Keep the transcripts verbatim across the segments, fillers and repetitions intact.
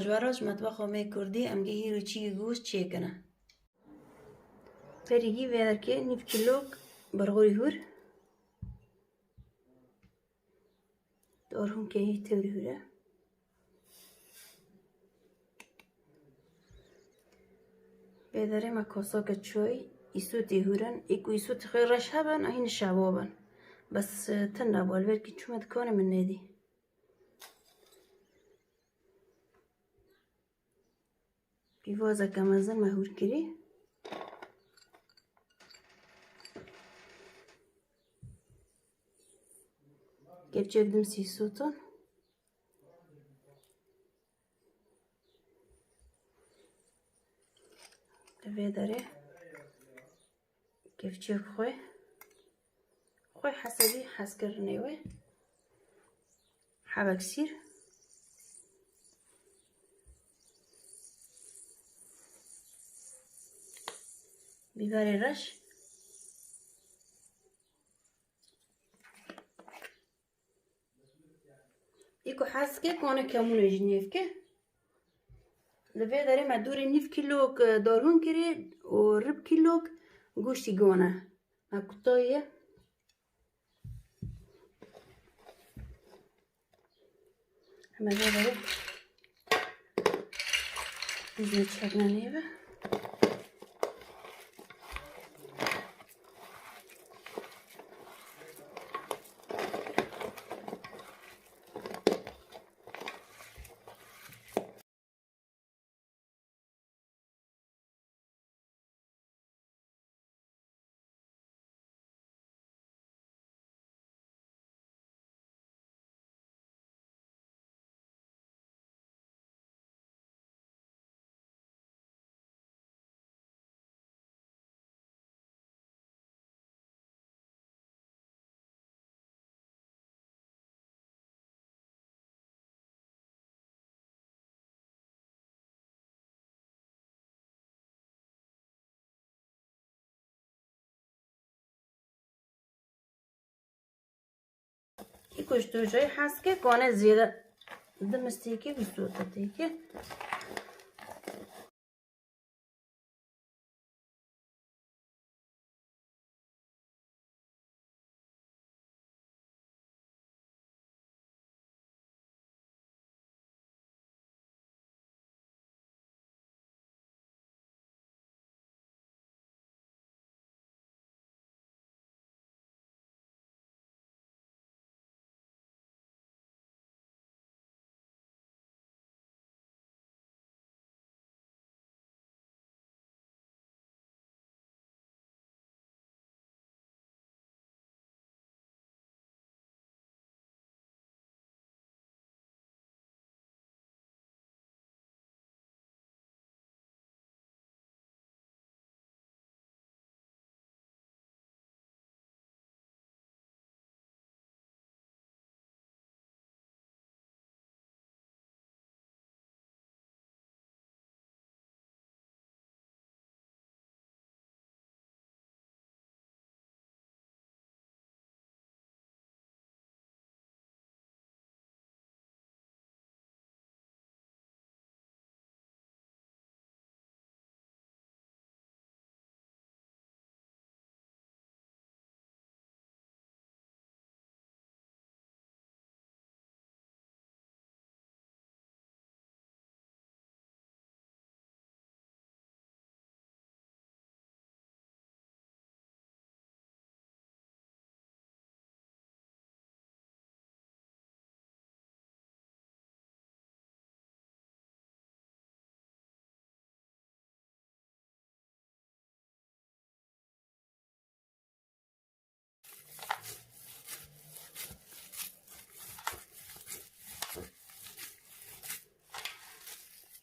Ji we re ji metbexa me kurdî em gê hîro çî goşt çêkine. Perîgî vê derkê nîv kîlok birxurî hûr. Dorhûnkê hî tewrî hûr e. Vê derê me koseke çay, îsûtî hûr in. Ê ku îsûtî xwe reş hebin, hîn şevo bin. Bes, e, tune bû, li vêrkî çûme dikanê min nedî. Pîvazeke mezin me hûr kirî. Kepçek dim sî sûtin. Li vê derê kevçiyek xwe, xwe hesabî hezkirinê wê. Hebek sîr. Bîberê reş. Î ku hez ke kone kemûnê jî nêv ke. Li vê derê me dûrê nîv kîlok, e, dorhûn kirî û rib kîlok goştî gone. Me kutaye. Heme vê derê dizê çekne nêve. Î ku ji tu jê hez ke, kane zêde dimistêkê, bîst û têkê.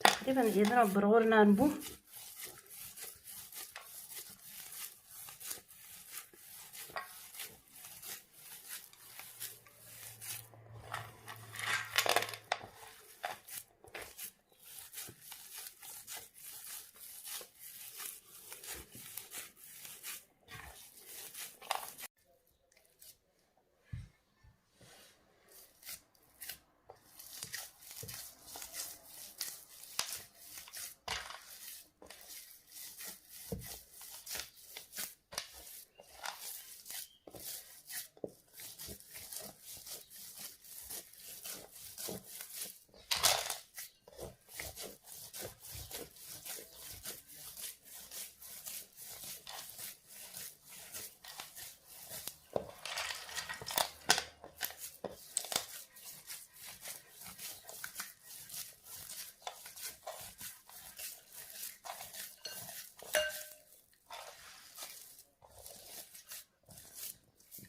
Teqrîben êdina birxor nan bû.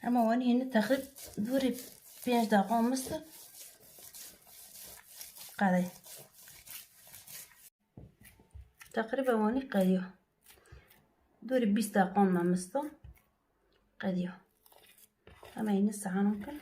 Ema wanî hînî teqrîb dûrî pênc deqan mist qedê. Teqrîben wanî qediyo. Dûrî bîst deqan me mist qediyo. Ema hînî sahanım kin.